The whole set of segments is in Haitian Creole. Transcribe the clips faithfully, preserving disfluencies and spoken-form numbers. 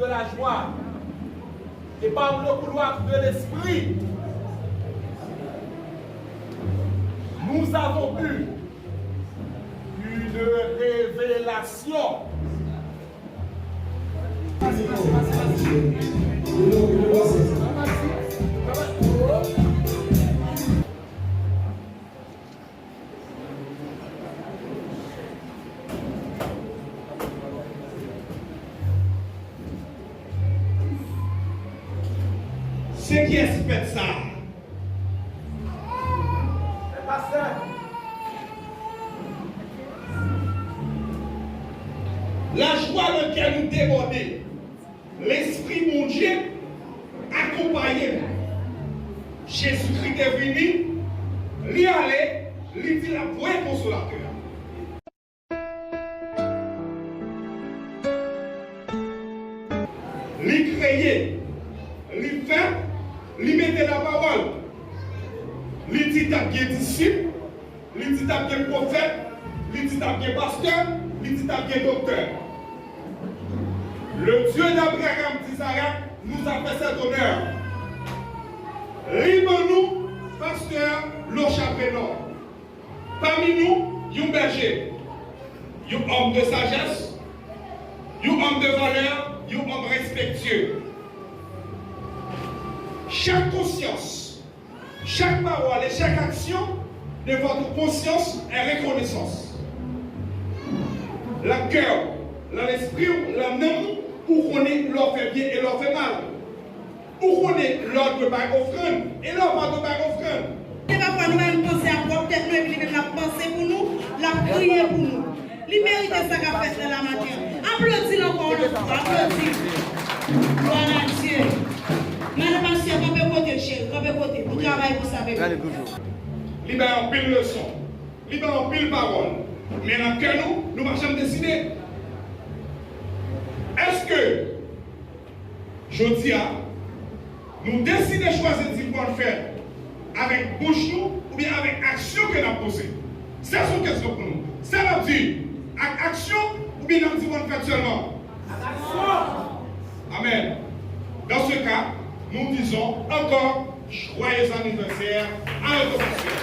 La joie et par le couloir de l'esprit, nous avons eu une révélation. Se kiyès prèt sa a? Lajwa nan kè nou debòde. Lespri Bondye akonpaye nou. Jezikri te vini, li ale, li di l ap voye Konsolatè a. Li kreye, li fè, li mete lapawòl. Li di t ap gen disip, li di t ap gen pwofèt, li di t ap gen pastè, li di t ap gen doktè. Le Dieu d'Abraham, d'Isaac nous a fait cet honneur. Li ban nou pastè Locha Prénor. Pami nou, yon bèje, yon òm de sajès, yon òm de valè, yon òm respektye. Chak konsyans, chak pawòl e chak aksyon de votre conscience est reconnaissance. Lan kè w, lan lespri w, lan nanm ou, ou konnen lè w fè byen e lè w fè mal. Ou konnen lè w dwe bay ofrann e lè w pa dwe bay ofrann. Se pafwa nou menm panse a pwòp tèt nou epi li menm l ap panse pou nou, l ap kriye pou nou. Li merite sa k ap fèt la maten an. Aplodi l ankò yon lòt fwa, aplodi. Glwa a Dye. Madan pastè, kanpe kote w, cheri, kanpe kote w. Nou travay pou sa, bebe. Li bay anpil leson, li bay anpil pawòl. Men nan kè nou, nou pa janm deside. Èske Jodi a, nou deside chwazi di bòn fèt avèk bouch nou oubyen avèk aksyon ke n ap poze? Sa se yon kesyon pou nou. Sa n ap di, ak aksyon oubyen n ap di bòn fèt sèlman? Ak aksyon! Amèn. Dans ce cas, nous disons encore Joyeux anniversaire à notre pasteur.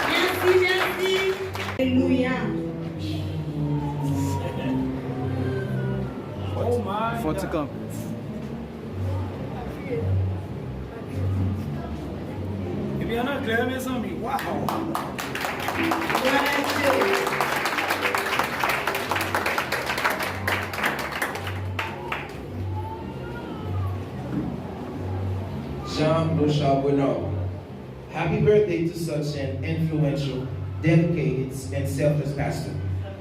Mèsi, mèsi. Alelouya. Fò ti kanpe. Ebyen, an anglè, mezanmi. Wow! Glwa a Dye. Jean Lochard Bernard. Happy birthday to such an influential, dedicated, and selfless pastor.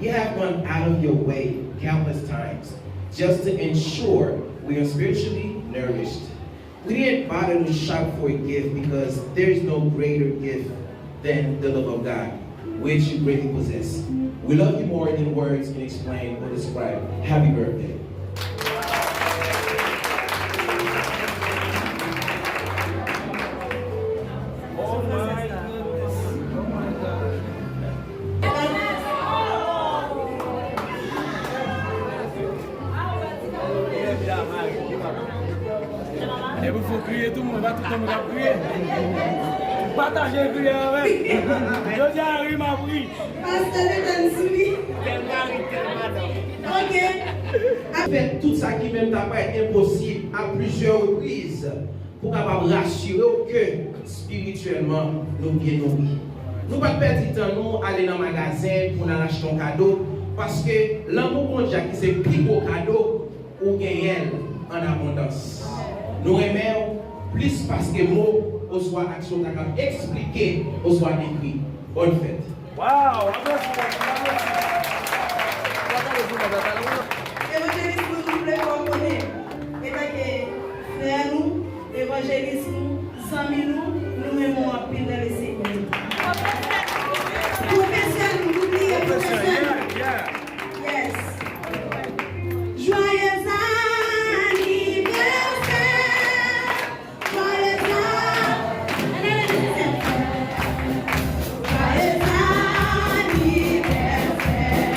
You have gone out of your way countless times just to ensure we are spiritually nourished. We didn't bother to shop for a gift because there is no greater gift than the love of God, which you greatly possess. We love you more than words can explain or describe. Happy birthday. Oh my goodness. Oh my God. Epi fò kriye tou, mwen pa tout tan mwen ap kriye. Pataje kriye avè m. Jodi a ri m ap ri. Pastè te tann sou li. Tèl mari, tèl madanm. Ok. Fè tout sa ki menm ta parèt enposib a plizyè repriz pou kapab rasire w ke espirityèlman nou byen nouri. Nou pa t pèdi tan nou ale nan magazen pou n al achte yon kado, paske lanmou Bondye a ki se pi gwo kado, ou genyen l an abondans. Nou renmen w plis paske mo oswa aksyon ta kab eksplike oswa dekri. Bòn fèt. Wow! Aplodi pou li, aplodi. Evanjelis nou, nou vle fè w konnen, etanke frè nou, evanjelis nou, zanmi nou, nou renmen w anpil nan Lesenyè. Pwofesè nou, nou bliye pwofesè nou. Yes. Joyeux anniversaire. Joyeux an-, joyeux anniversaire.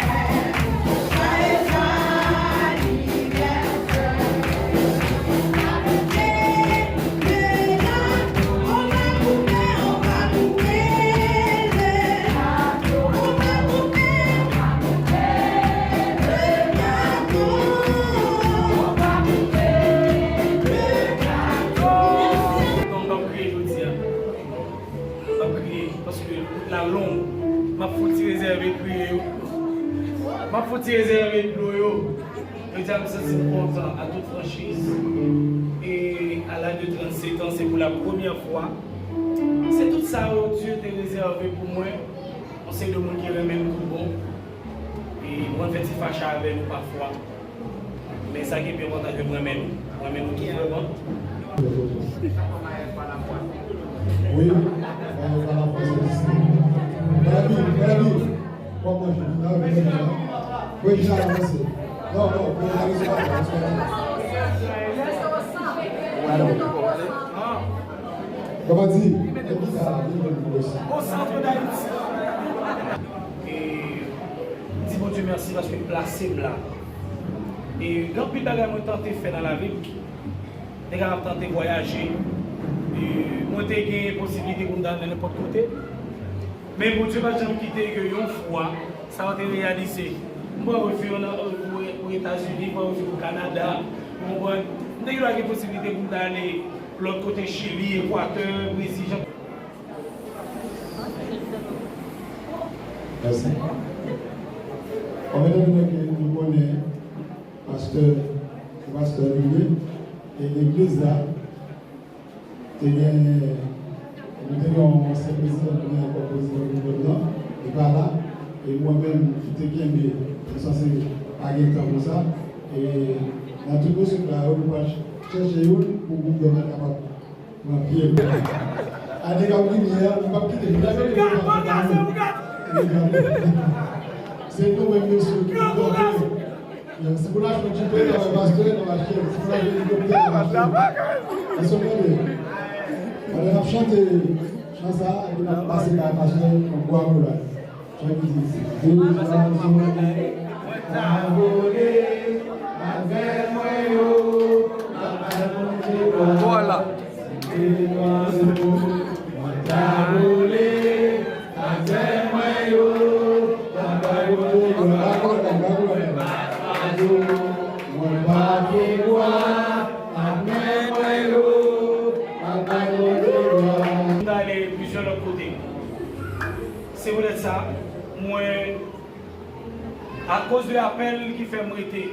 Long, m ap fouti rezève kriye yo. M ap fouti rezève dlo yo. Jodi a, m santi m kontan, à toute franchise. E à l'âge de trannsetan, se pou la premyè fwa. Se tout sa yo Dye te rezève pou mwen. Yon seri de moun ki renmen m tout bon. E mwen fè ti fache avè nou pafwa. Men sa ki pi enpòtan ke m renmen nou. M renmen nou tout vrèman. Wi, fò yo pa la fòs osi. Bèbi, bèbi. Kòman je di la, vini la. Wi, je la avanse. Non, non, vini la, vini la. Kòman di? Vini la, vini la. Au centre d'Haïti. E m di Bondye mèsi paske l plase m la. E gen anpil bagay mwen tante fè nan lavi m. Te kapab tante vwayaje. E mwen te gen posiblite pou m ta al nan nenpòt kote. Men Bondye pa t janm kite ke yon fwa, sa yo te reyalize. M pran refi nan, pou, pou Etazini, m pran refi pou Kanada, ou konprann? M te gen dwa gen posiblite pou m ta ale lòt kote, Chili, Ekwatè, Brezil, jan. Mèsi. Bon, etandone ke nou konnen pastè, se pastè nou ye, e legliz la, te gen, nou te gen yon ansyen prezidan ki vin kòm prezidan gwoup dòm nan, li pa la, e mwen menm ki te kenbe, m sanse pa gen tan konsa, e nan tout gwoup la yo, nou pral chèche youn pou gwoup dòm nan kapab pran pye. Ane k ap vini an, nou p ap kite l. Se nou menm mesye ki pou kanpe. Se pou n achte yon ti pe nan pastè, nan achte, se pou n achte elikoptè, nan achte. Èske w konprann? Pandan n ap chante chan sa a, epi n ap pase bay pastè yon gwo akolad. Chan ki di, de zwazo mwen ta vole avè mwen yo, ta bay Bondye glwa. Vwala. De zwazo mwen ta vole avè mwen yo, ta bay Bondye glwa. Mwen pa gen glwa avè mwen yo, ta bay Bondye glwa. M t ale plizyè lòt kote. Se poutèt sa, mwen, akoz de apèl ki fè m rete,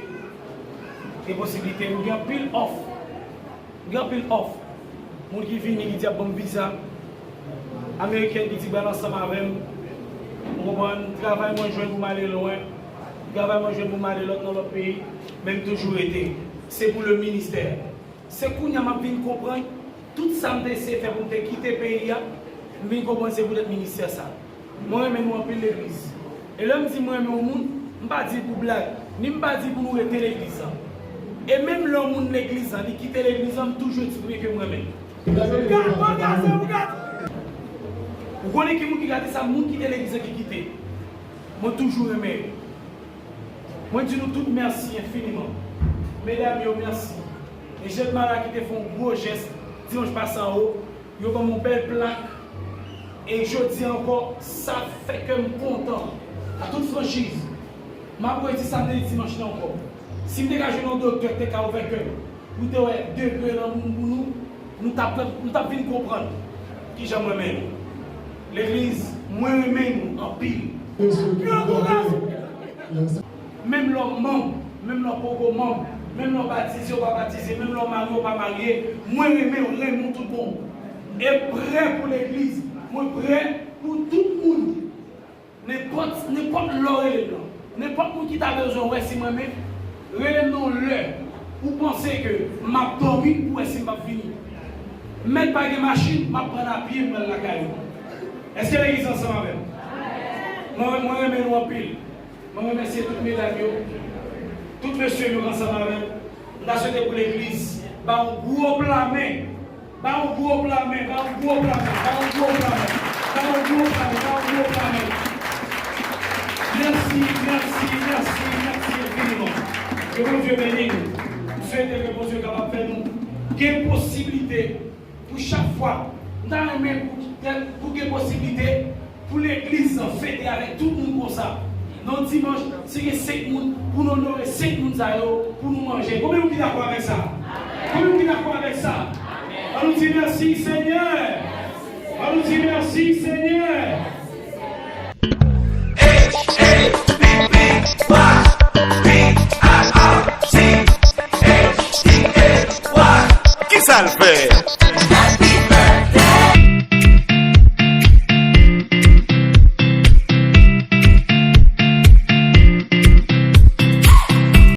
e posiblite, m gen anpil òf. M gen anpil òf. Moun ki vini, ki di y ap ban m viza. Ameriken ki di pral ansanm avè m. Ou konprann? Travay mwen jwenn pou m ale lwen. Travay mwen jwenn pou m ale lòt, nan lòt peyi. Men m toujou rete. Se pou le ministè. Se kounye a m ap vin konprann tout sa m te eseye fè pou m te kite peyi a, m vin konprann se poutèt ministè sa. Mwen renmen nou anpil legliz. E lè m di mwen renmen yon moun, m pa di l pou blag, ni m pa di l pou nou rete legliz lan. E menm lè yon moun legliz lan, li kite legliz lan, m toujou eksprime ke m renmen l. Gad, gad, gad, gad. Ou konnen ki moun ki gade sa, moun kite legliz lan ki kite. Mwen toujou renmen yo. Mwen di nou tout mèsi enfiniman. Medam yo, mèsi. E Jèd Mara ki te fè yon gwo jès dimanch pase an, yo ban m yon bèl plak. E jodi a ankò, sa fè kè m kontan. An tout franchiz, m ap redi sa m te di dimanch lan ankò. Si m te ka jwenn yon doktè ki te ka ouvè kè m, pou te wè degre lanmou m pou nou, nou t ap, nou t ap vin konprann kijan m renmen nou. Legliz, mwen renmen nou anpil. Yon kouraj! Menm lè w manm, menm lè w poko manm, menm lè w batize ou pa batize, menm lè w marye ou pa marye, mwen renmen w, renmen w tout bon. E prè pou legliz, mwen prè pou tout moun. Nenpòt, nenpòt lè w rele m nan, nenpòt moun ki ta bezwen wè si mwen menm, rele m nan yon lè ou panse ke m ap dòmi pou wè si m p ap vini. Mèt pa gen machin, m ap pran apye m pral lakay ou. Èske legliz ansanm avè m? Mwen, mwen renmen nou anpil. Mwen remèsye tout medam yo, tout mesye yo k ansanm avè m. M ta swete pou legliz ba yon gwo pla men. Ba yon gwo pla men, ba yon gwo pla men, ba yon gwo pla men, ba yon gwo pla men, ba yon gwo pla men. Mèsi, mèsi, mèsi, mèsi enfiniman. Ke Bondye beni nou. M swete ke Bondye kapab fè nou gen posiblite pou chak fwa. M ta renmen pou, pou gen posiblite pou legliz lan fete avèk tout moun konsa. Nan dimanch, si gen senk moun, pou n onore senk moun sa yo, pou nou manje. Konbyen moun ki dakò avèk sa? Konbyen moun ki dakò avèk sa? Ann nou di mèsi, Senyè! Ann nou di mèsi, Senyè!